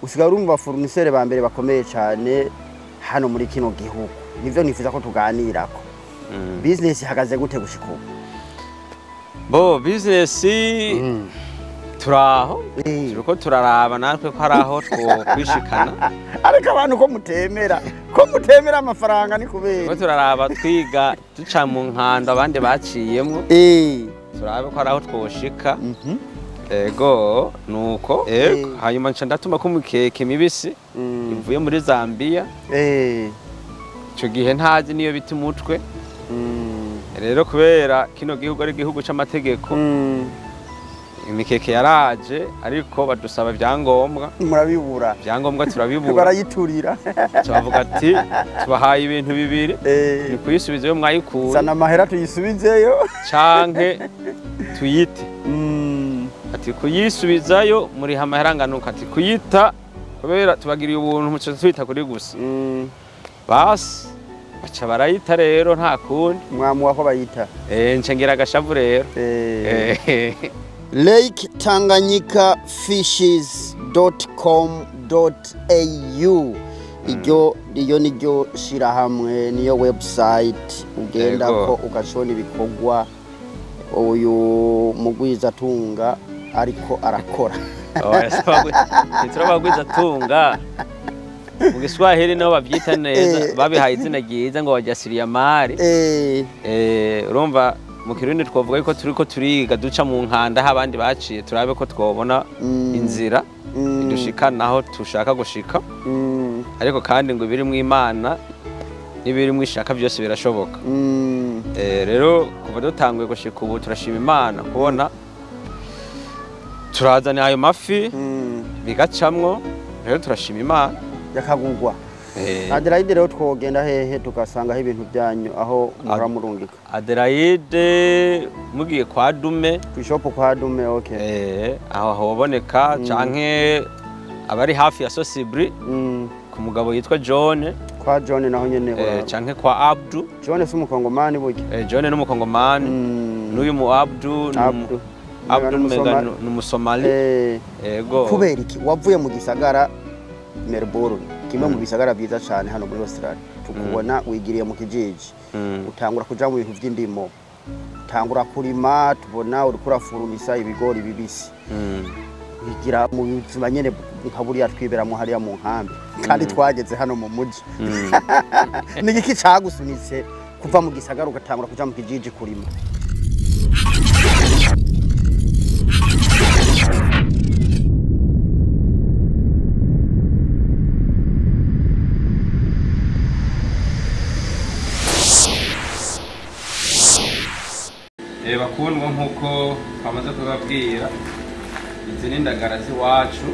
Usigaye uri mu ba fournisseur ba mbere bakomeye cyane hano muri kino gihugu. Nivyo nifuza ko tuganirako. Business ihagaze gute gushika ubu? Bo, business turaho, turiko turaraba natwe ko hari aho twokwishikana. Ariko abantu ko mutemera amafaranga ni kubera? Turiko turaraba, twiga duca mu nkando abandi baciyemwo, turabe ko hari aho twoshika. Ego, nuko. Ego, hanyuma nca ndatuma ko imikeke mibisi ivuye muri Zambia. Ico gihe ntazi niyo bita umutwe. Rero kubera kino gihugu ari igihugu c'amategeko, imikeke yaraje, ariko badusaba ibyangombwa. Murabibura. Ibyangombwa turabibura. Barayiturira. Tubavuga ati tubahaye ibintu bibiri, ni kuyisubiza iyo mwayikuye, zana amahera tuyisubizeyo, canke tuyite. Ati kuyisubizayo muriha amahera anganuka, ati kuyita kubera tubagiriye ubuntu muca tuyita kuri gusa. Basi baca barayita rero, nta kundi. Mwamuwa ko bayita. Nca ngira agashavu rero. Lake Tanganyika fishes.com.au, iryo iyo niryo shirahamwe, niyo website ugendako ugashona ibikorwa uyu mugwizatunga ariko arakora. Oya, ntiturabagwiza tunga. Mu Giswahili niho bavyita neza, babihaye izina ryiza ngo wajasiriamali. Urumva mu Kirundi twovuga yuko turiko turiga duca mu nkanda aho abandi baciye, turabe ko twobona inzira idushikana aho tushaka gushika. Ariko kandi ngo ibirimwo Imana n'ibirimwo ishaka byose birashoboka. Rero kuva dutanguye gushika ubu, turashima Imana kubona turazana ayo mafi, bigacamwo. Rero turashima Imana. Yakagugwa. Adelaide rero twogenda hehe tugasangaho ibintu byanyu aho muhora murungika? Adelaide mugiye kwa Dume. Kw'ishop kwa Dume, okay. Aho hoboneka, canke abari hafi ya Sosibri, ku mugabo yitwa John. Kwa John naho nyene? Canke kwa Abdu. John si umukongomani burya? John n'umukongomani, n'uyu mu Abdu Abdu. Abdu umenga ni umusomali. Ego. Kubera iki wavuye mu gisagara Melbourne, kimwe mu bisagara byiza cyane hano muri Australia, tukubona wigiriye mu kijiji, utangura kuja mu bintu vy'indimo, utangura kurima, tubona uriko urafurumisa ibigori bibisi, wigira mu buzima nyene nka buriya twiberamo hariya mu nkambi kandi twageze hano mu muji? Ni igiki cagusunitse kuva mu gisagara ugatangura kuja mu kijiji kurima? Bakundwa, nk'uko twamaze kubabwira, izi ni indagara z'iwacu,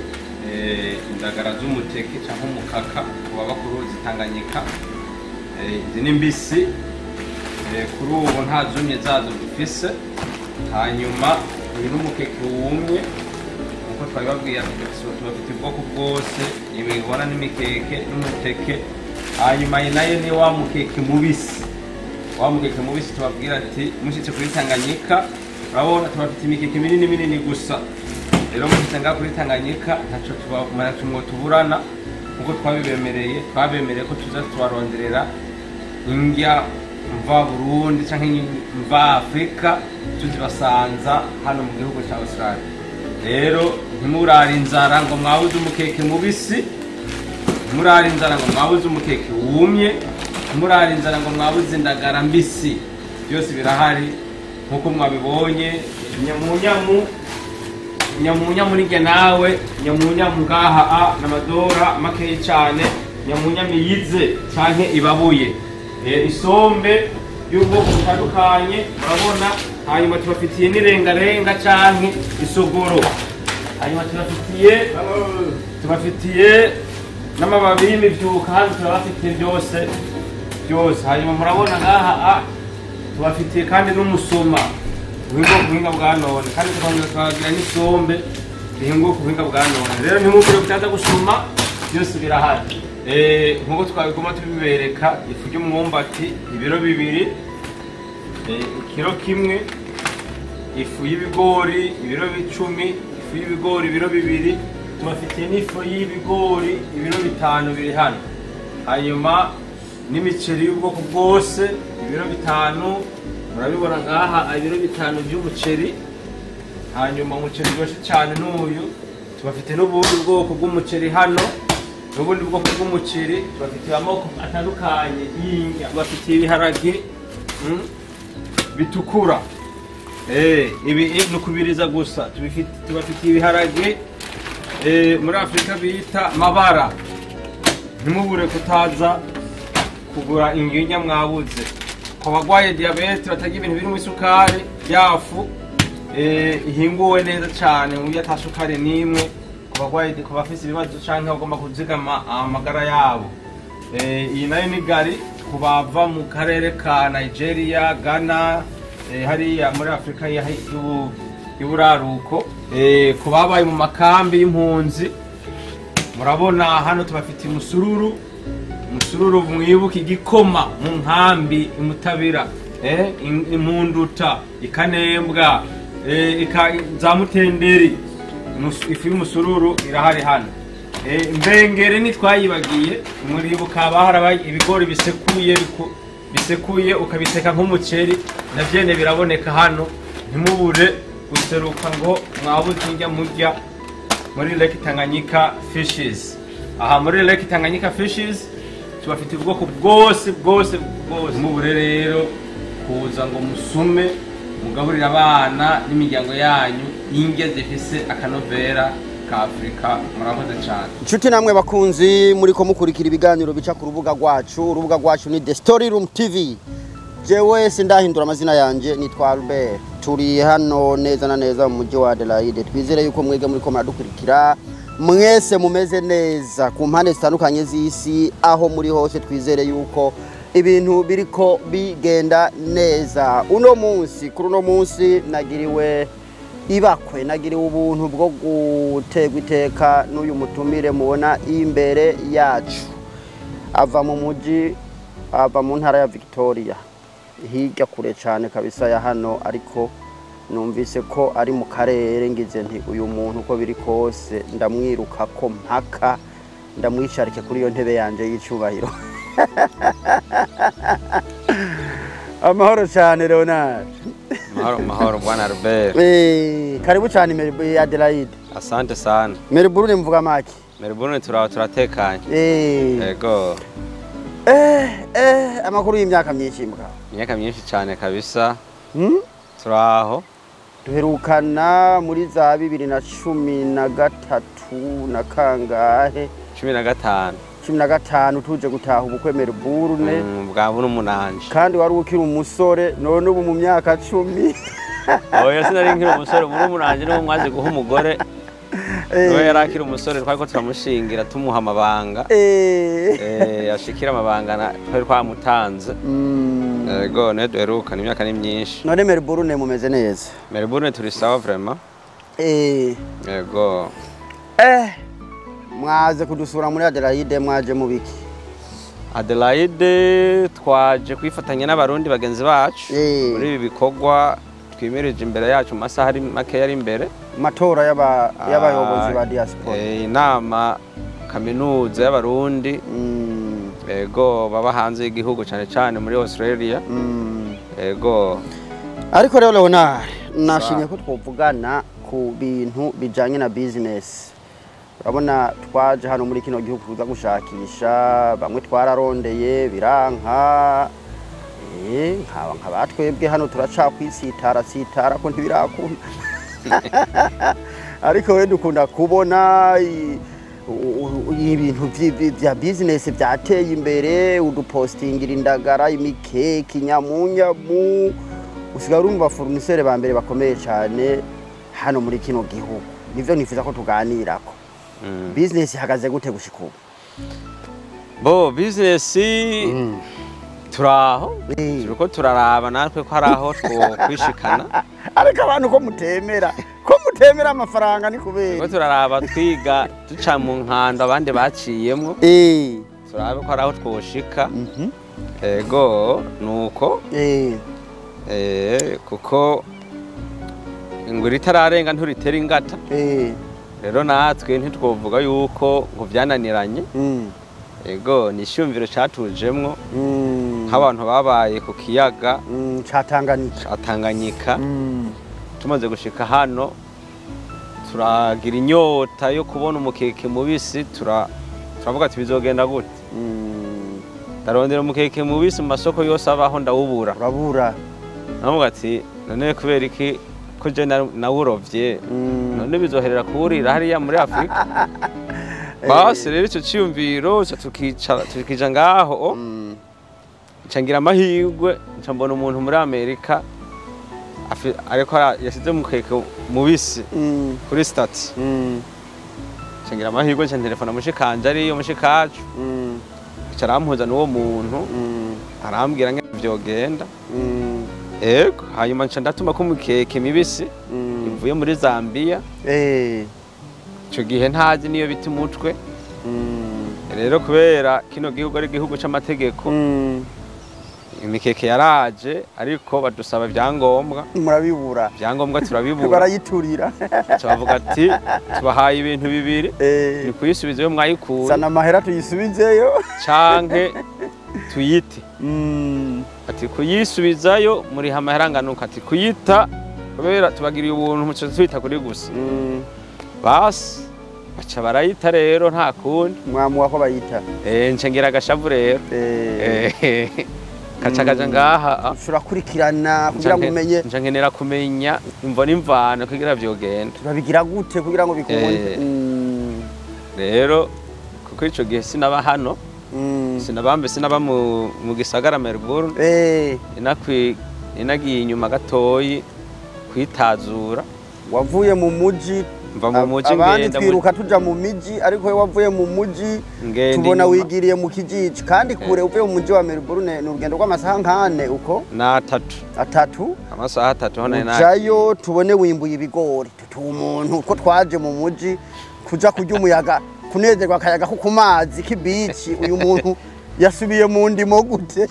indagara z'umuteke cyangwa umukaka ku baba ku ruzi Tanganyika. Izi ni mbisi. Kuri ubu nta zumye zazo dufise. Hanyuma uyu ni umukeke wumye nk'uko twabibabwiye, tubafite ubwoko bwose imibona n'imikeke n'umuteke. Hanyuma iyi nayo ni wa mukeke mubisi, wa mukeke mubisi tubabwira ati mushyitse kuri Tanganyika, urabona tubafite imikeke minini minini gusa. Rero mushyitse ngaha kuri Tanganyika, ntaco ntaco mwo tuburana, nkuko twabibemereye, twabemereye ko tuza tubaronderera indya mva Burundi canke mva Afrika, tuzibasanza hano mu gihugu ca Australia. Rero ntimurare inzara ngo mwabuze umukeke mubisi, ntimurare inzara ngo mwabuze umukeke wumye, ntimurare inzara ngo mwabuze indagara mbisi. Byose birahari nkuko mwabibonye. Nyamunyamu, nyamunyamu nirya nawe nyamunyamu ngaha a n'amadora makeyi cane, nyamunyamu yize canke ibabuye. Isombe y'ubwoko butandukanye murabona. Hanyuma tubafitiye n'irengarenga canke isogoro. Hanyuma tubafitiye n'amababi y'imivyuka. Hano turabafitiye byose byose. Hanyuma murabona ngaha a tubafitiye kandi n'umusoma uhinga ku buhinga bwa none, kandi tukongera tukabagira n'isombe rihinguwe ku buhinga bwa none. Rero ntimugire kutaza gusoma, byose birahari. Nk'uko twabiguma tubibereka, ifu ry'umwumbati ibiro 2, ikiro 1, ifu y'ibigori ibiro 10, ifu y'ibigori ibiro 2. Tubafitiye n'ifu y'ibigori ibiro 5 biri hano. Hanyuma n'imiceri y'ubwoko bwose ibiro 5, murabibona ngaha ibiro 5 by'umuceri. Hanyuma umuceri uryoshye cyane n'uyu. Tubafite n'ubundi bwoko bw'umuceri hano, n'ubundi bwoko bw'umuceri. Tubafitiye amoko atandukanye y'indya. Tubafitiye ibiharage bitukura. Ibi ni ukubiriza gusa. Tubafitiye ibiharage muri Afrika bita mabara. Ntimubure kutaza kugura inginya mwabuze. Ku bagwaye diyabete batagira ibintu birimo isukari, yafu ihinguwe neza cyane mu buryo ata sukari n'imwe. Ku bagwaye, ku bafise ibibazo canke bagomba kuzigama amagara yabo. Iyi nayo ni gari ku bava mu karere ka Nigeria, Ghana, hariya muri Afrika y'uburaruko. Ku babaye mu makambi y'impunzi, murabona hano tubafitiye umusururu. Umusururu mwibuka igikoma mu nkambi imutabira, imunduta, ikanembwa, za mutenderi. Ifu y'umusururu irahari hano. Imbengere ntitwayibagiye, muribuka baharabaye ibigori bisekuye ukabiteka nk'umuceri, navyene biraboneka hano. Ntimubure guseruka ngo mwabuze indya murya muri Lake Tanganyika Fishes. Aha muri Lake Tanganyika Fishes tubafite ubwoko bwose bwose bwose. Mubure rero kuza ngo musume mugaburira abana n'imiryango yanyu indya zifise akanovera ka Afrika. Murakoze cyane. Inshuti namwe bakunzi muriko mukurikira ibiganiro bica ku rubuga rwacu. Urubuga rwacu ni The Story Room TV. Jewe sindahindura amazina yanje, nitwa Albert. Turi hano neza na neza mu mujyi wa Adelaide. Twizere yuko mwege muriko muradukurikira, mwese mumeze neza ku mpande zitandukanye z'isi, aho muri hose. Twizere yuko ibintu biriko bigenda neza. Uno munsi, kuri uno munsi nagiriwe ibakwe, nagiriwe ubuntu bwo gutegwa iteka n'uyu mutumire mubona imbere yacu. Ava mu muji, ava mu ntara ya Victoria, hirya kure cyane kabisa ya hano, ariko numvise ko ari mu karere. Ngize nti uyu muntu uko biri kose ndamwiruka ko mpaka ndamwicarike kuri iyo ntebe yanje y'icubahiro. Amahoro cyane Leonard. Mahoro mahoro bwana Albert. Karibu cyane Adelaide. Asante sana. Melbourne mvuga make? Melbourne turatekanye. Yego. Amakuru y'imyaka myinshi mbwa. Imyaka myinshi cyane kabisa. Turaho. Duherukana muri za 2013 na kangahe? 15. 15 tuje gutaha ubukwe Melbourne. Bwa buno munanje. Kandi wari ukiri umusore, none ubu mu myaka 10. Oya, sinari nkiri umusore, muri umunanje niwo mwaje guha umugore. Niwe yari akiri umusore, twariko turamushingira tumuha amabanga. Ashikira amabanga twari twamutanze. Yego, ne duherukana imyaka ni myinshi. None Melbourne mumeze neza? Melbourne turi sawa vraiment. Yego. Mwaze kudusura muri Adelaide, mwaje mu biki? Adelaide twaje kwifatanya n'abarundi bagenzi bacu muri ibi bikorwa twimirije imbere yacu mu masaha ari make yari imbere. Matora y'abayobozi ba diaspora. Inama kaminuza y'abarundi. Yego, baba hanze y'igihugu cyane cyane muri Australia. Yego. Ariko rero Leonard, nashimye ko twovugana ku bintu bijanye na business. Urabona twaje hano muri kino gihugu kuza gushakisha, bamwe twararondeye biranka. Nkaba batwebwe hano turacakwisitara sitara ko ntibirakunda. Ariko we dukunda kubona ibintu vya business byateye imbere, udupostingira indagara, imikeke, inyamunyamu. Usigaye uri mu ba fournisseur ba mbere bakomeye cyane hano muri kino gihugu. Nivyo nifuza ko tuganirako. Business ihagaze gute gushika ubu? Bo business turaho, turiko turaraba natwe ko hari aho twokwishikana. Ariko abantu ko mutemera amafaranga ni kubera? Turiko turaraba, twiga duca mu nkando abandi baciyemwo, turabe ko hari aho twoshika. Ego, nuko kuko ingura itararenga nturitera ingata. Rero natwe ntitwovuga yuko ngo byananiranye. Ego, ni icyumviro catujemwo nk'abantu babaye ku kiyaga ca Tanganyika. Ca Tanganyika. Tumaze gushika hano turagira inyota yo kubona umukeke mubisi, turavuga ati bizogenda gute? Ndarondera umukeke mubisi mu masoko yose abaho ndawubura. Urabura. Navuga ati none kubera iki ko je nawurovye, none bizoherera kuwurira hariya muri Afrika? Basi rero ico ciyumviro tukicara tukija ngaho, nca ngira amahirwe nca mbona umuntu muri Amerika ariko yashize umukeke mubisi kuri statut. Nca ngira amahirwe nca telefona mushikanje ariyo mushikacu, aca arampuza n'uwo muntu, arambwira ngene vyogenda. Ego, hanyuma nca ndatuma ko umukeke mibisi ivuye muri Zambia. Ico gihe ntazi niyo bita umutwe. Rero kubera kino gihugu ari igihugu c'amategeko, imikeke yaraje ariko badusaba ibyangombwa. Murabibura. Ibyangombwa turabibura. Barayiturira. Tubavuga ati tubahaye ibintu bibiri, ni kuyisubiza iyo mwayikuye, sana amahera tuyisubizeyo canke tuyite. Ati kuyisubizayo muri amahera anganuka, ati kuyita kubera tubagiriye ubuntu muco tuyita kuri gusa. Basi baca barayita rero nta kundi. Mwamuwa ko bayita. Nca ngira agashavu rero. Kaca kaja ngaha. Ushobora kugira ngo umenye. Nca nkenera kumenya imvo n'imvano kugira vyogenda. Turabigira gute kugira ngo bikunde? Rero kuko ico gihe sinaba hano, sinabambe sinaba mu gisagara Melbourne. Inagiye inyuma gatoyi kwitazura. Wavuye mu muji, mva mu muji ngenda twiruka tuja mu miji, ariko we wavuye mu muji tubona wigiriye mu kijiji kandi kure. Uvuye mu muji wa Melbourne ni urugendo rw'amasaha nkane uko na atatu. Atatu, amasaha atatu hano na ujayo tubone wimbuye ibigori. Tutu umuntu uko twaje mu muji kuja kurya umuyaga kunezerwa akayaga ko ku mazi k'ibici, uyu muntu yasubiye mu ndimo gute?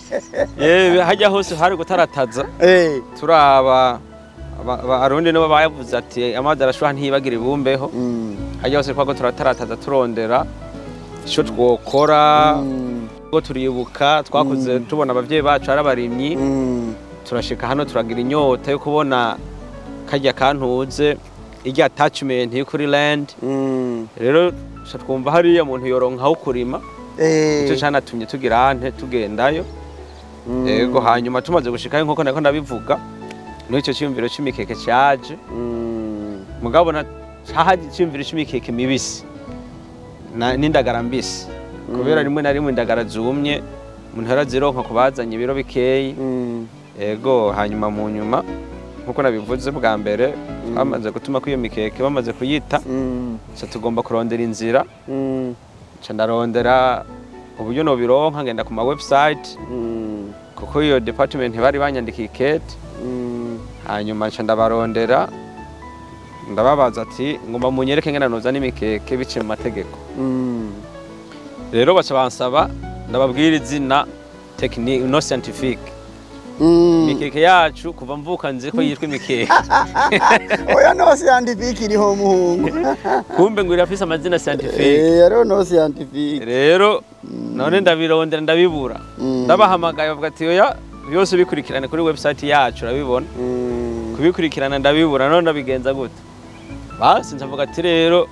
Hajya hose hari gutarataza. Turaba abarundi nibo bayavuze ati amazi arashuha ntibagira ibumbeho. Hajya hose twako turatarataza turondera ico twokora. Ngo turibuka twakuze tubona abavyeyi bacu ari abarimyi. Turashika hano turagira inyota yo kubona karya kantuze irya attachment yo kuri land. Rero twumva hariya muntu yoronka aho kurima. Ico canatumye tugira ante tugendayo. Ego, hanyuma tumaze gushikayo nkuko nako ndabivuga, n'icyo cyumviro c'imikeke cyaje. Mugabo na cahaje cyumviro c'imikeke mibisi n'indagara mbisi, kubera rimwe na rimwe indagara zumye umuntu arazironka kubazanye ibiro bikeyi. Ego, hanyuma mu nyuma nkuko nabivuze bwa mbere, bamaze gutuma ko iyo mikeke bamaze kuyita, nca tugomba kurondera inzira. Nca ndarondera uburyo nobironka, ngenda ku ma website, kuko iyo department bari banyandikiye ikete. Hanyuma nca ndabarondera ndababaza ati ngomba munyereke ngena noza n'imikeke biciye mu mategeko. Rero baca bansaba ndababwira izina technique no scientifique. Imikeke yacu kuva mvuka nzi ko yitwa imikeke. Oya, no scientifique iriho muhungu. Kumbe ngo irafise amazina scientifique. Rero no scientifique. Rero none ndabirondera ndabibura. Ndabahamagaye bavuga ati oya byose bikurikirane kuri website yacu urabibona. Kubikurikirana ndabibura, none ndabigenza gute? Basi nzavuga ati rero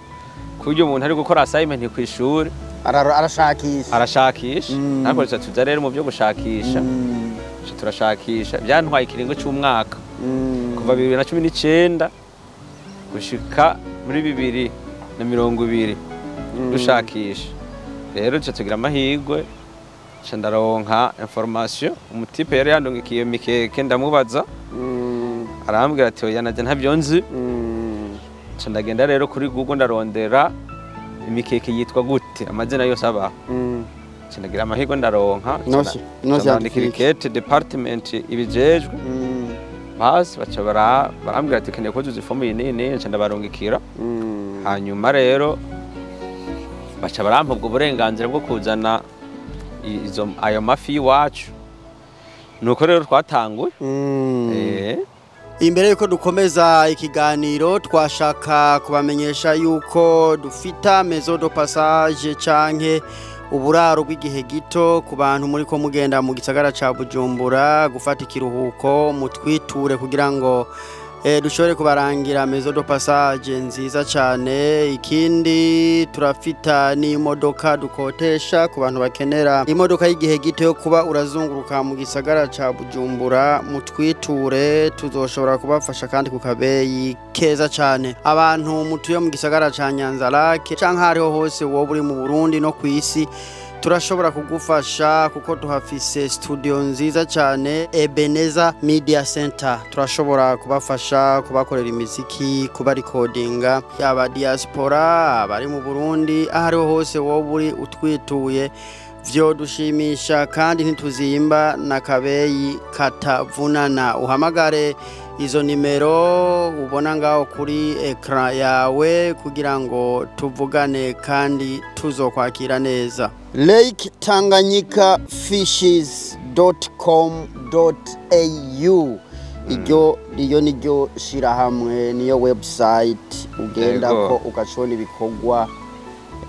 kuryo umuntu ari gukora assignment ku ishuri arashakisha. Arashakisha. Ntabwo tuza rero mu byo gushakisha. Turashakisha byantwaye ikiringo cy'umwaka. Kuva 2019 gushika muri 2020 dushakisha. Rero nca tugira amahirwe nca ndaronka information. Umutipe yari yandungikiye mikeke ndamubaza, arambwira ati oya naje ntabyo nzi. Nca ndagenda rero kuri Google ndarondera imikeke yitwa gute, amazina yose abaho. Nca ndagira amahirwe ndaronka ndandikira ikete department ibijejwe. Basi baca barambwira ati keneye kuzuza ifomu iyi n'iyi, nca ndabarungikira. Hanyuma rero baca barampa ubwo burenganzira bwo kuzana ayo mafi y'iwacu. Nuko rero twatanguye. Imbere yuko dukomeza ikiganiro, twashaka kubamenyesha yuko dufita maison de passage canke uburaro bw'igihe gito ku bantu muri ko mugenda mu gisagara ca Bujumbura gufata ikiruhuko, mutwiture kugira ngo dushobore kubarangira maison de passage nziza cyane. Ikindi, turafita n'imodoka dukotesha ku bantu bakenera imodoka y'igihe gito yo kuba urazunguruka mu gisagara ca Bujumbura. Mutwiture, tuzoshobora kubafasha kandi ku kabeyi keza cyane. Abantu mutuye mu gisagara ca Nyanza-Lac canke hariho hose wowe uri mu Burundi no ku isi, turashobora kugufasha kuko tuhafise studio nziza cyane, Ebeneza Media Center. Turashobora kubafasha kubakorera imiziki, kubarikodinga, aba diaspora, abari mu Burundi, aho ariho hose wowe uri, utwituye vyo dushimisha kandi ntituzimba na kabeyi katavunana. Uhamagare izo nimero ubona ngaho kuri écran yawe kugira ngo tuvugane kandi tuzokwakira neza. Lake Tanganyika fishes.com.au, iryo iyo niryo shirahamwe, niyo website ugendako ugacona ibikorwa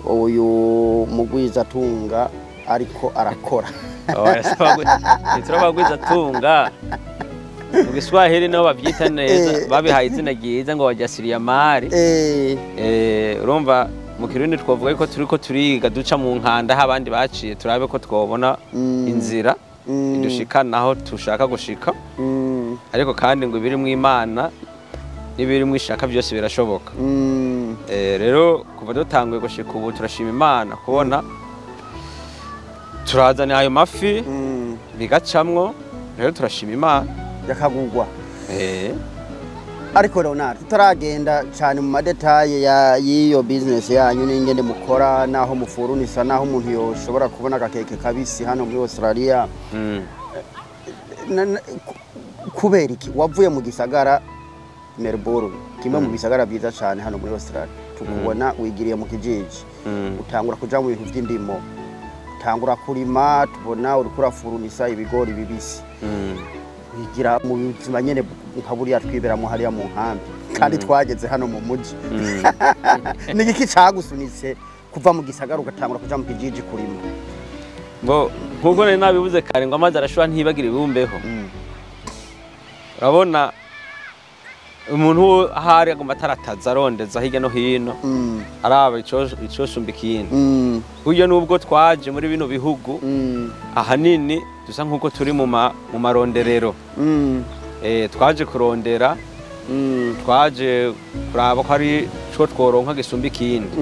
uyu mugwizatunga ariko arakora. Oya, ntiturabagwiza tunga. Mu Giswahili niho babyita neza, babihaye izina ryiza ngo wajasiriamali. Urumva mu Kirundi twavuga yuko turiko turiga duca mu nkanda aho abandi baciye, turabe ko twobona inzira idushikana aho tushaka gushika. Ariko kandi ngo ibiri mu Imana n'ibiri mu ishaka byose birashoboka. Rero kuva dutanguye gushika ubu, turashima Imana kubona turazana ayo mafi bigacamwo. Rero turashima Imana. Yakagugwa. Ariko Leonard, tutaragenda cyane mu ma détails ya y'iyo business yanyu n'ingene mukora, naho mufurunisa, naho umuntu yoshobora kubona agakeke kabisi hano muri Australia, kubera iki wavuye mu gisagara Melbourne, kimwe mu bisagara byiza cyane hano muri Australia, tukubona wigiriye mu kijiji, utangura kuja mu bintu by'indimo, utangura kurima, tubona uriko urafurunisa ibigori bibisi, wigira mu buzima nyene nka buriya twiberamo hariya mu nkambi kandi twageze hano mu muji? Ni igiki cagusunitse kuva mu gisagara ugatangura kuja mu kijiji kurima? Bo, nkuko nari nabivuze kare ngo amazi arashuha ntibagira ibumbeho. Urabona umuntu ahari agomba atarataza, arondeza hirya no hino, araba icosumba ikindi. Burya nubwo twaje muri bino bihugu, ahanini dusa nkuko turi mu maronderero. Twaje kurondera, twaje kuraba ko ari co tworonka gisumba ikindi.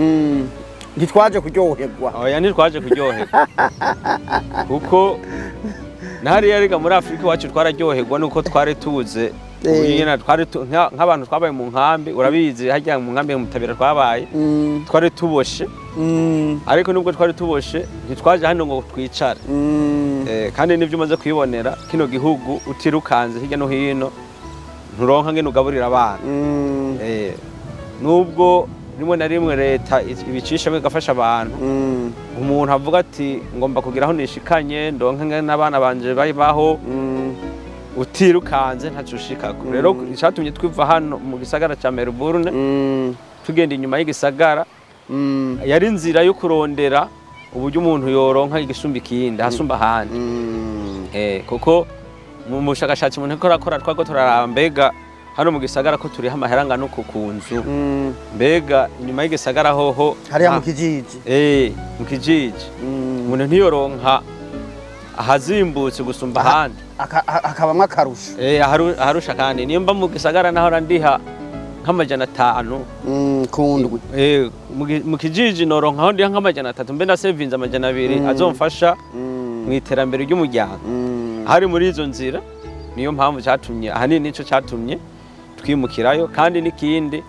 Ntitwaje kuryoherwa. Oya, ntitwaje kuryoherwa, kuko nahariya rega muri Afurika iwacu twararyoherwa nuko twari tuze nyene twari nk'abantu twabaye mu nkambi. Urabizi, harya mu nkambi mu Mutabira twabaye, twari tuboshe. Ariko nubwo twari tuboshe, ntitwaje hano ngo twicare. Kandi nivyo umaze kwibonera, kino gihugu utirukanze hirya no hino nturonka ngene ugaburira abana. Nubwo rimwe na rimwe leta ibicishamo igafasha abantu, umuntu avuga ati ngomba kugira aho nishikanye, ndonke ngene n'abana banje babaho, utirukanze ntaco ushikako. Rero icatumye twiva hano mu gisagara ca Melbourne tugenda inyuma y'igisagara, yari inzira yo kurondera uburyo umuntu yoronka igisumba ikindi, ahasumba ahandi. Kuko mu bushakashatsi umuntu ariko arakora, twariko turaraba mbega hano mu gisagara ko turiho amahera angana uku ku nzu, mbega inyuma y'igisagara hoho? Hariya mu kijiji. Mu kijiji umuntu ntiyoronka ahazimbutse gusumba ahandi? Hakabamwo akarusho. Aharusha. Kandi niyo mba mu gisagara naho ndiha nk'500 kundwi, mu kijiji noronka aho ndiha nk'300, mbe ndasevinze 200 azomfasha mu iterambere ry'umuryango. Hari muri izo nzira, niyo mpamvu cyatumye, ahanini nico cyatumye twimukirayo. Kandi n'ikindi,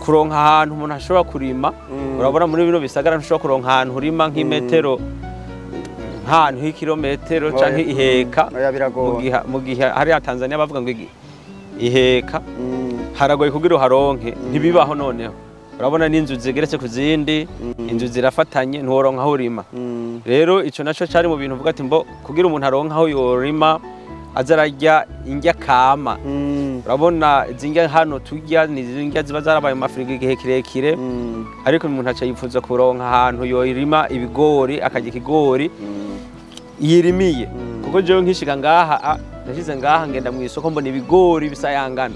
kuronka ahantu umuntu ashobora kurima. Urabona muri bino bisagara ntushobora kuronka ahantu urima nk'imetero, nk'ahantu h'ikirometero canke iheka. Oya, biragoye. Mu gihe hariya Tanzania bavuga ngo iheka, haragoye kugira uharonke, ntibibaho. Noneho urabona n'inzu zigeretse ku zindi, inzu zirafatanye, ntiworonka aho urima. Rero ico naco cari mu bintu uvuga ati mbo kugira umuntu aronka aho yorima. aza ararya indya kama. Urabona izi ndya hano turya ni indya ziba zarabaye mu mafirigo igihe kirekire, ariko umuntu aca yifuza kuronka ahantu yorima ibigori, akarya ikigori yirimiye. Kuko jewe nkishika ngaha, nashize ngaha ngenda mu isoko mbona ibigori bisayangana,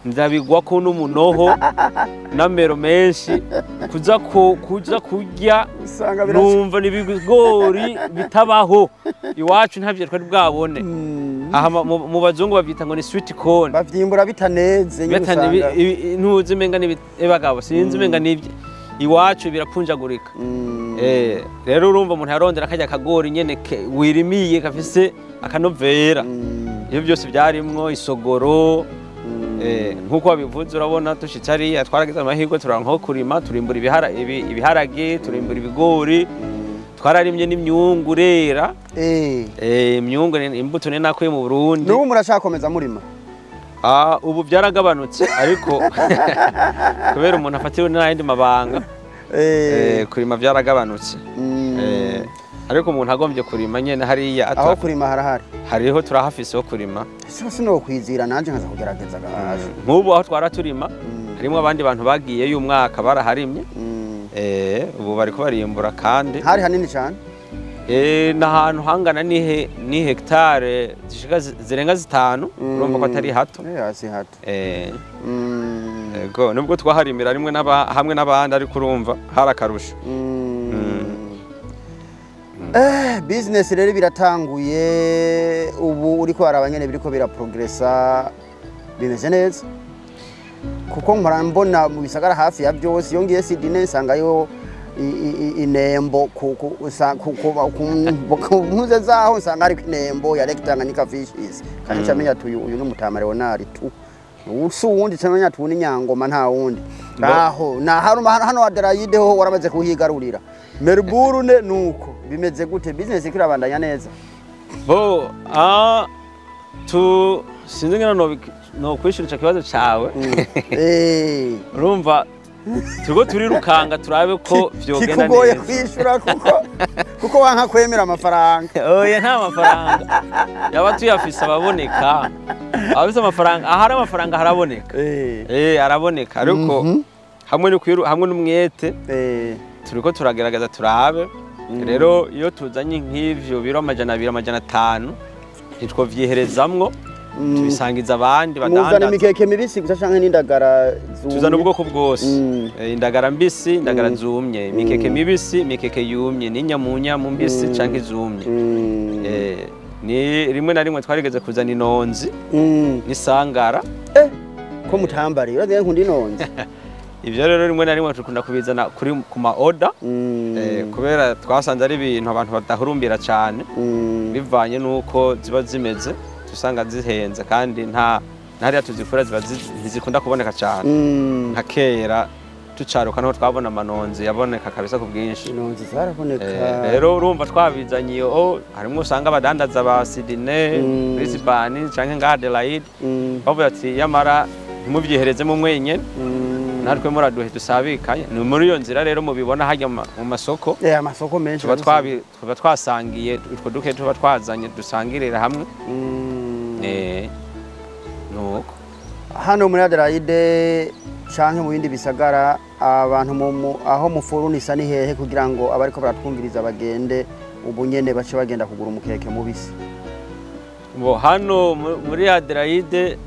ndabigwako n'umunoho n'amero menshi, kuza kurya numva ni ibigori bitabaho iwacu, ntavyo twari bwabone. Aha mu bazungu bavyita ngo ni sweet corn, bavyimbura bitaneze nyine usanga ntuzi menga ni bagabo sinzi menga ni iwacu birapunjagurika. Rero urumva umuntu yarondera akajya kagori nyene wirimiye kafise akanovera. Iyo byose byarimwo isogoro. Nkuko babivuze urabona tushitse hariya twaragize amahirwe turanka kurima, turimbura ibiharage, turimbura ibigori, twararimye n'imyungu rera. Imyungu imbuto ni nakuye mu Burundi. N'ubu murashakomeza murima? Ubu byaragabanutse ariko kubera umuntu afatiwe n'ayandi mabanga, kurima byaragabanutse. Ariko umuntu agombye kurima nyene hariya aho kurima harahari, hariho turahafise ho kurima. Ese no kwizira nanje nkaza kugerageza gahaje. Nk'ubu aho twara turima harimo abandi bantu bagiye uyu mwaka baraharimye. Ubu bariko barimbura kandi hari hanini cyane. N'ahantu hangana ni hectare zishika zirenga 5, urumva ko atari hato. Si hato. Ego nubwo twaharimira rimwe hamwe n'abandi ariko urumva hari akarusho. Business rero biratanguye ubu uriko arabanyene biriko biraprogressa bimeze neza, kuko mpora mbona mu bisagara hafi ya byose. Iyo ngiye Sydney nsangayo inembo ku mpuze zaho nsanga ariko inembo ya Lake Tanganyika Fishes, kandi ncamenya ati uyu n'umutama Leonard tu usu wundi ncamenya ati ni Nyangoma nta wundi. Aho na hano Adelaide ho waramaze kuhigarurira. Melbourne nuko bimeze gute, business ikirabandanya neza? Bo tu sinzi ngena no kwishura ico kibazo cawe. Urumva turiko turirukanga turabe ko vyogenda neza. Kikugoye kwishura kuko wanka kwemera amafaranga. Oya nta mafaranga yaba tuyafise ababoneka, abafise amafaranga ahari amafaranga haraboneka. Araboneka ariko hamwe n'umwete turiko turagerageza turabe. Rero iyo tuzanye nk'ivyo biro 200 500 ntitwovyiherezamwo, tubisangiza abandi badandaza. Muzana imikeke mibisi gusa canke n'indagara zumye? Tuzana ubwoko bwose, indagara mbisi, indagara zumye, imikeke mibisi, imikeke yumye, n'inyamunyamu mbisi canke zumye. Ni rimwe na rimwe twarigeze kuzana inonzi n'isangara. Ko mutambari urazi nkunda inonzi. Ivyo rero rimwe na rimwe tukunda kubizana kuri ku ma order, kubera twasanze ari ibintu abantu badahurumbira cyane, bivanye nuko ziba zimeze usanga zihenze kandi nta hariya tuzikura ziba ntizikunda kuboneka cyane. Nka kera tucaruka niho twabona amanonzi yaboneka kabisa ku bwinshi. Inonzi zaraboneka. Rero urumva twabizanye iyo harimo usanga abadandaza ba Sydney, Brisbane canke nga Adelaide bavuga ati yamara ntimuvyiherezemo mwenyene, natwe muraduhe dusabikanye. Ni muri iyo nzira rero mubibona hajya mu masoko. Amasoko menshi tuba twasangiye utwo duke tuba twazanye dusangirira hamwe. Nuko hano muri Adelaide canke mu bindi bisagara abantu aho mufurunisa ni hehe kugira ngo abariko baratwumviriza bagende ubu nyene bace bagenda kugura umukeke mubisi? Bo hano muri Adelaide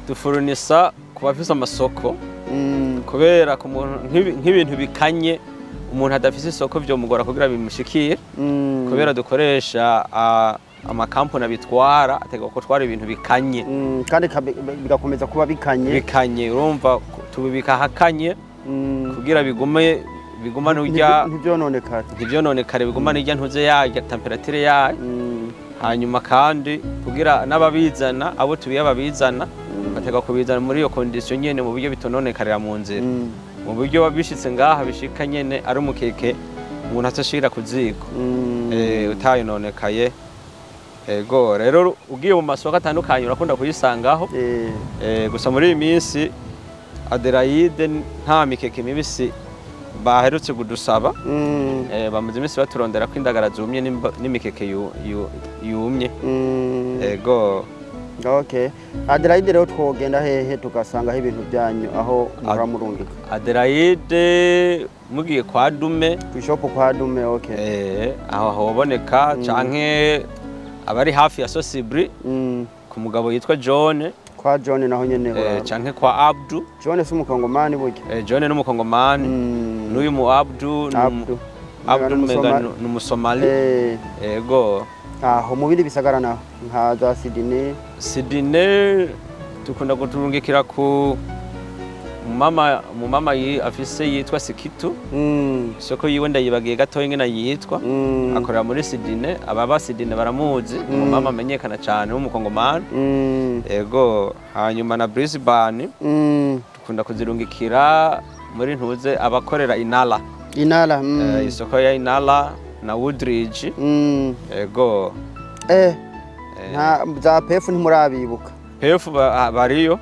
dufurunisa ku bafise amasoko, kubera ku muntu nk'ibintu bikanye umuntu adafise isoko vyomugora kugira bimushikire, kubera dukoresha amakampani abitwara ategeka ko twara ibintu bikanye, kandi bigakomeza kuba bikanye. Urumva tubibika hakanye kugira bigumane urya ntivyononekare, bigumane irya ntuze yarya temperature yayo. Hanyuma kandi kugira n'ababizana abo tubiye babizana batega kubizana muri iyo condition nyene mu buryo bitononekarira mu nzira, mu buryo bishitse ngaha bishika nyene ari umukeke umuntu atashira ku ziko utayononekaye. Ego rero ugiye mu masoko atandukanye urakunda kuyisangaho. Gusa muri iyi minsi Adelaide nta mikeke mibisi baherutse kudusaba. Bamaze iminsi baturondera ko indagara zumye n'imikeke yumye. Ego. Okay. Adelaide rero twogenda hehe tugasangaho ibintu byanyu aho muramurungika? Adelaide mugiye kwa Dume, ku shop kwa Dume, okay. Aho hoboneka canke abari hafi ya Sosibri ku mugabo yitwa John. Kwa John naho nyene canke kwa Abdu. John si umukongomani burya? John ni umukongomani. N'uyu mu Abdu Abdu ni umusomali. Ego. Aho mu bindi bisagara naho nka za Sydney. Sydney dukunda kuturungikira ku mama afise yitwa Sikitu. Isoko yiwe ndayibagiye gatoya ingene yitwa. Akorera muri Sydney, ababa Sydney baramuzi, umumama amenyekana cyane w'umukongomani. Ego, hanyuma na Brisbane dukunda kuzirungikira muri ntuze abakorera Inala. Inala. Isoko ya Inala na Woodridge. Ego. Nta za PF ntimurabibuka? PF bariyo.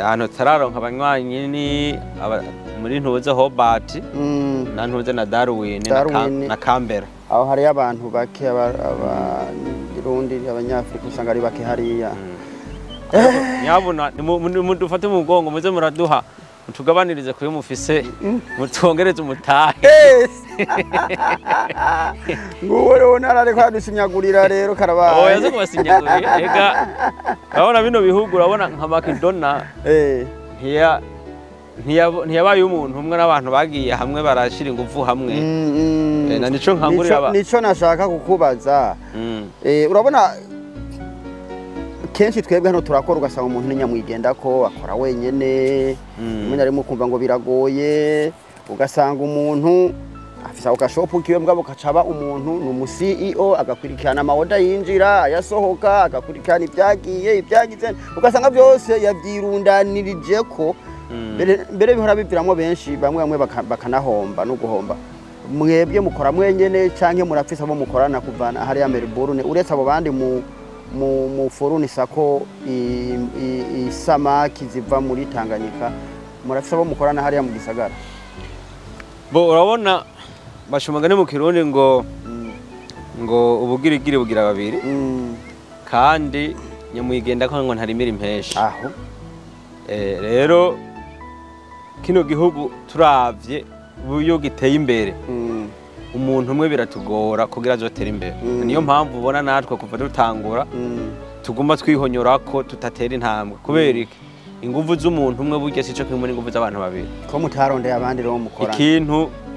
Ahantu tararonka abanywanyi ni muri ntuze Hobart na ntuze na Darwin na Canberra. Aho hari abantu bake, abarundi, abanyafrika usanga ari bake hariya. Nyabuna mudufate mu mugongo, muze muraduha, mutugabanirize kuyo mufise, mutwongereze umutahe. Nguwo rero narareko yadusinyagurira rero karabaye. Oya zo kubasinyagurira. Ega urabona bino bihugu, urabona nka Makedona ntiyabaye umuntu umwe n'abantu bagiye hamwe barashira ingufu hamwe. Na nico nkangurira nico nashaka kukubaza. Urabona kenshi twebwe hano turakora ugasanga umuntu nyamwigenda ko akora wenyene, rimwe na rimwe ukumva ngo biragoye, ugasanga umuntu afisa ukashopu kiwe mugabo kacaba umuntu ni umu CEO agakurikirana amaoda yinjira ayasohoka, agakurikirana ibyagiye ibyagize, ugasanga byose yabyirundanirije ko mbere bihora biviramo benshi bamwe bamwe bakanahomba no guhomba. Mwebwe mukora mwenyene canke murafisa abo mukorana kuvana hariya Melbourne, uretse abo bandi mu forunisa ko isamaki ziva muri Tanganyika, murafisa abo mukorana hariya mu gisagara? Bo urabona bashumaga mu Kirundi ngo ngo ubugirigiri bugira babiri, kandi nyamwigenda ko ngo ntarimira impeshi. Aho rero kino gihugu turavye uburyo giteye imbere, umuntu umwe biratugora kugira azotere imbere. Niyo mpamvu ubona natwe kuva dutangura tuguma twihonyora ko tutatera intambwe. Kubera iki? Inguvu z'umuntu umwe burya sico kimwe n'inguvu z'abantu babiri. Ko mutarondeye abandi rero mukora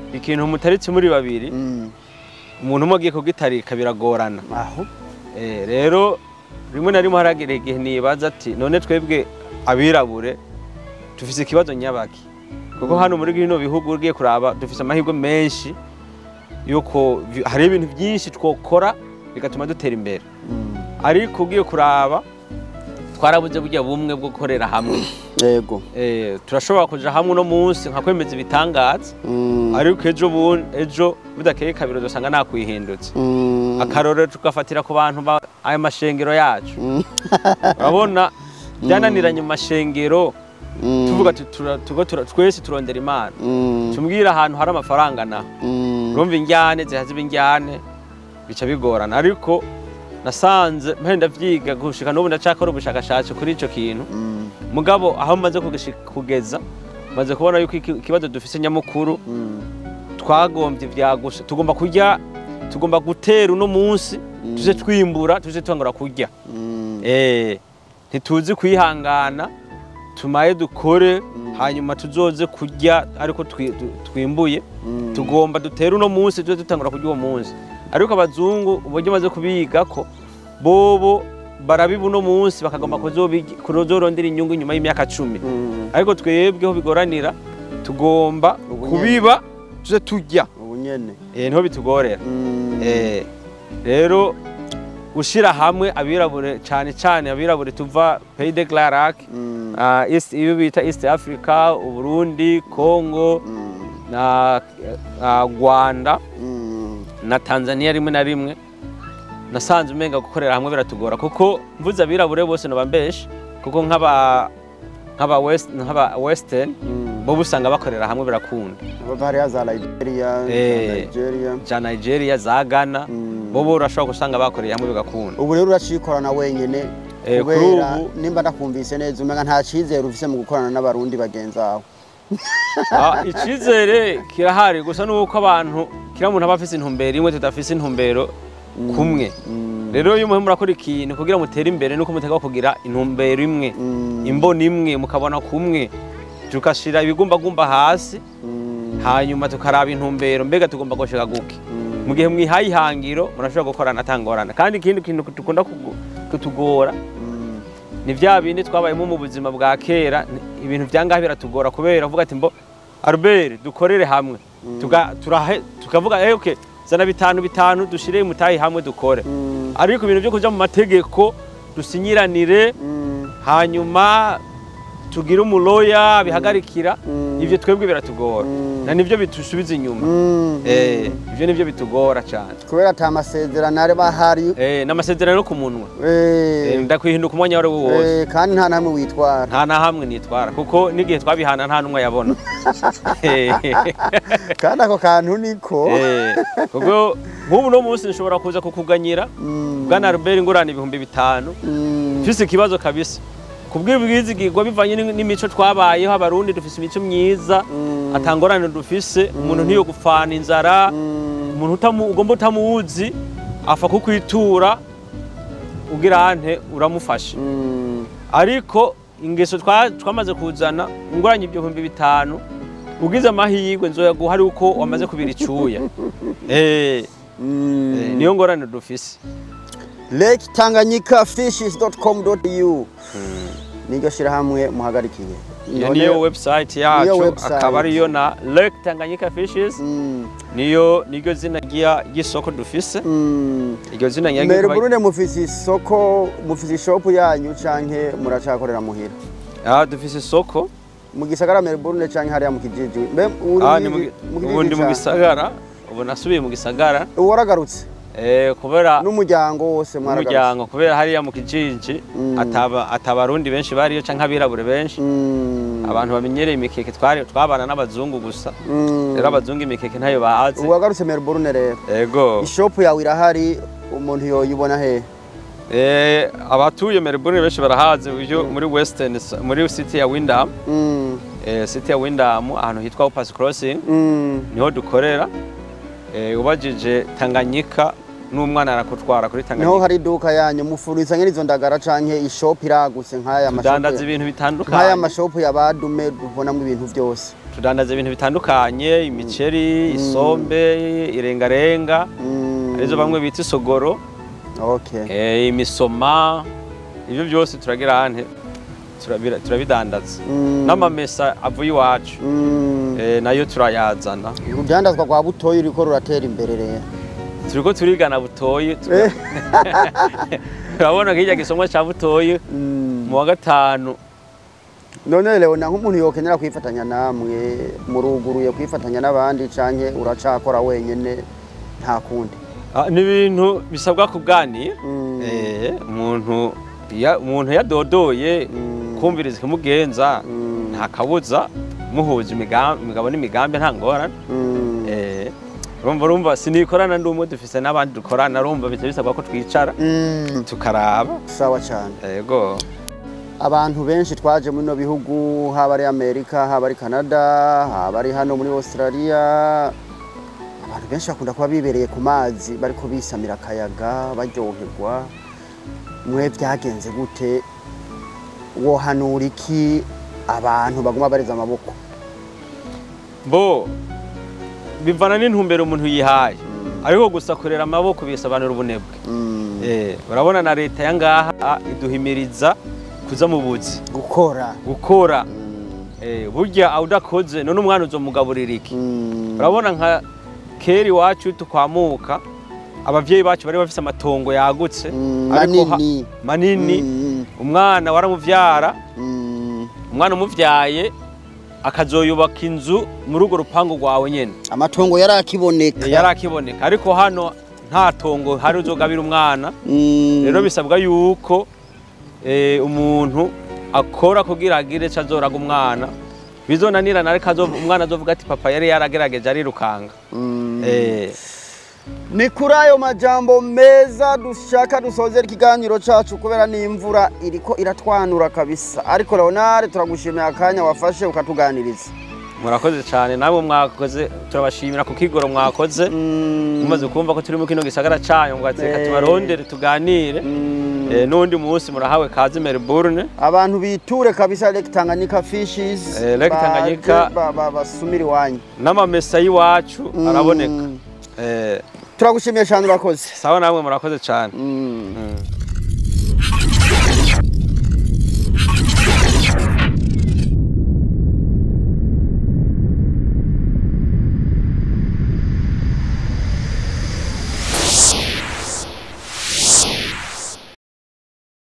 ikintu mutaritse muri babiri, umuntu umwe agiye kugitarika biragorana. Aho rero rimwe na rimwe haragera igihe nibaza ati none twebwe abirabure dufise ikibazo nyabaki, kuko hano muri bino bihugu ugiye kuraba dufise amahirwe menshi yuko hari ibintu byinshi twokora bigatuma dutera imbere, ariko ugiye kuraba twarabuze burya bumwe bwo gukorera hamwe. Yego. Turashobora kuja hamwe no munsi nka kwemeza ibitangaza, ariko ejo budakeye kabiri dusanga nakwihindutse. Akarorero tugafatira ku bantu aya mashengero yacu. Urabona byananiranye mu mashengero, tuvuga twese turondera Imana, tumbwira ahantu hari amafaranga na urumva injyane zihaziba injyane bica bigorana. Ariko nasanze mpenda vyiga gushika n'ubu ndacakora ubushakashatsi kuri ico kintu, mugabo aho maze kugeza maze kubona yuko ikibazo dufise nyamukuru twagombye vyagusha, tugomba kurya, tugomba gutera uno munsi tuze twimbura tuze twangura kurya. Ntituzi kwihangana, tumaye dukore hanyuma tuzoze kurya ariko twimbuye. Tugomba dutere uno munsi tuze dutangura kurya uwo munsi. Ariko abazungu uburyo maze kubiga ko bobo barabiba uno munsi bakagomba kuzorondera inyungu nyuma y'imyaka 10. Ariko twebweho bigoranira, tugomba kubiba tuze turya ubunyene, niho bitugorera. Rero gushira hamwe abirabure, cyane cyane abirabure tuva Pays de Grand Lac, East, iyo bita East Africa, Uburundi, Congo na Rwanda na Tanzania rimwe na rimwe nasanze umenga gukorera hamwe biratugora, kuko mvuze abirabure bose no bambeshe, kuko nk'aba western Bo usanga bakorera hamwe birakunda. Bava hariya za Liberia, za Nigeria. Za Nigeria, za Ghana. Bo urashobora gusanga bakoreye hamwe bigakunda. Ubu rero uracikorana wenyene? Kuri kubera ubu- nimba ndakumvise neza, umenga nta cizere ufise mu gukorana n'Abarundi bagenzi aho. Icizere kirahari, gusa nuko abantu kira muntu aba afise intumbero imwe, tudafise intumbero kumwe. Rero iyo muhe murakora ikintu kugira mutere imbere, nuko mutegwa kugira intumbero imwe, imboni imwe, mukabona kumwe, tugashira ibigumbagumba hasi, hanyuma tukaraba intumbero, mbega tugomba gushika guke. Mu gihe mwihaye ihangiro, murashobora gukorana atangorana. Kandi ikindi kintu dukunda kutugora ni vya bindi twabayemo mu buzima bwa kera. Ibintu vyangahe biratugora kubera uvuga ati: "Mbo Albert, dukorere hamwe." Tukavuga okay, zana bitanu bitanu, dushire mutayi hamwe dukore. Ariko ibintu byo kuja mu mategeko, dusinyiranire, hanyuma tugire umuloya bihagarikira, ivyo twebwe biratugora, na nivyo bitusubiza inyuma. Ivyo nivyo bitugora cyane. Kubera ata masezerano ari bahari. N'amasezerano yo ku munwa. Ndakwihinduka umwanya wari wo wose. Kandi nta namwe witwara. Nta na hamwe nitwara, kuko n'igihe twabihana nta n'umwe yabona. Kandi ako kantu niko. Kuko nk'ubu no munsi nshobora kuza kukuganyira: "Bwana Albert, ngurana 5000, mfise ikibazo kabisa." Kubw'ibwizigirwa bivanye n'imico twabayeho, Abarundi dufise imico myiza, atangorane dufise. Umuntu ntiyo gupfana inzara, umuntu ugomba utamuzi afa kukwitura, ugira ante, uramufasha. Ariko ingeso twamaze kuzana, unguranye ibyo 5000, ugize amahirwe nzoyaguha ari uko wamaze kubira icuya. Niyo ngorane dufise. Lake Tanganyika fishes.com.au niryo shirahamwe muhagarikiye? Iyo niyo website yacu. Niyo website. Akaba ariyo na Lake Tanganyika Fishes, niyo niryo zina ry'isoko dufise. Iryo zina nyaryo. Melbourne mufise isoko, mufise ishop yanyu canke muracakorera muhira? Dufise isoko. Mu gisagara Melbourne canke hariya mu kijiji? Mbe uri mu Ubu ndi mu cane? gisagara, ubu nasubiye mu gisagara. Ubu waragarutse? Kubera n'umuryango wose mwaragarutse? Umuryango, kubera hariya mu kijiji ataba atabarundi benshi bariyo canke abirabure benshi. Abantu bamenyereye imikeke, twari twabana n'abazungu gusa. Rero abazungu imikeke ntayo bazi. Ubu wagarutse Melbourne rero? Ego. Ishop yawe irahari, umuntu yoyibona he? Abatuye Melbourne benshi barahazi uburyo muri Western, muri city ya Wyndham. City ya Wyndham, ahantu hitwa Hoppers Crossing, niho dukorera. Ubajije Tanganyika, n'umwana arakutwara kuri Niho Tanganyika. hari iduka yanyu. Mufuriza nk'izo ndagara canke ishop iragutse nk'aya Tudandaza mashopu? ibintu Nk'aya bitandukanye. mashopu ya badume tubonamo ibintu byose? Tudandaza ibintu bitandukanye: imiceri, isombe, irengarenga, arizo bamwe bita isogoro, imisoma, ibyo byose turagira ante, turabidandaza. N'amamesa avuye iwacu, nayo turayazana. Urudandazwa rwa Butoyi ruriko ruratera imbere rero. Turiko turigana Butoyi. Turabona hirya gisomwa ca Butoyi mu wa gatanu. None Leona, nk'umuntu yokenera kwifatanya namwe, muruguruye kwifatanya n'abandi canke uracakora wenyene nta kundi? Ni ibintu bisabwa kuganira. Umuntu yadodoye, kumviriza ikimugenza, nta kabuza muhuza imigabo n'imigambi, nta ngorane. Urumva sinikorana ndi umwe, dufise n'abandi dukorana. Urumva bica bisabwa ko twicara, tukaraba. Sawa cyane. Yego. Abantu benshi twaje muri no bihugu, haba ari Amerika, haba ari Canada, haba ari hano muri Australia, abantu benshi bakunda kuba bibereye ku mazi, bariko bisamira akayaga, baryoherwa. Mwe byagenze gute? Wohanura iki abantu baguma bareza amaboko? Bo bivana n'intumbero umuntu yihaye, ariko gusa kurera amaboko bisobanura ubunebwe. Urabona na leta ya ngaha iduhimiriza kuza mu buzi. Gukora. Gukora. Burya aho udakoze, none umwana uzomugaburira iki? Urabona nka kera iwacu tukwamuka, abavyeyi bacu bari bafise amatongo yagutse, ariko manini. Manini. Umwana waramuvyara, umwana umuvyaye akazoyubaka inzu muri urwo rupangu rwawe nyene. Amatongo yarakiboneka. Yarakiboneka, ariko hano nta tongo hari uzogabira umwana. Rero bisabwa yuko umuntu akora kugira agire ico azoraga umwana. Bizonanirana, ariko umwana azovuga ati papa yari yaragerageje arirukanga. Ni kuri ayo majambo meza dushaka dusozera ikiganiro cacu, kubera n'imvura iriko iratwanura kabisa. Ariko Leonard, turagushimiye akanya wafashe ukatuganiriza. Murakoze cyane namwe mwakoze, turabashimira ku kigoro mwakoze. Mumaze kumva ko turi mu kino gisagara canyu, ngo ati reka tubarondere tuganire. N'undi munsi murahawe kaze Melbourne. Abantu biture kabisa Lake Tanganyika Fishes. Lake Tanganyika. Basumira iwanyu. N'amamesa y'iwacu araboneka. Turagushimiye cyane, urakoze. Sawa, namwe murakoze cyane.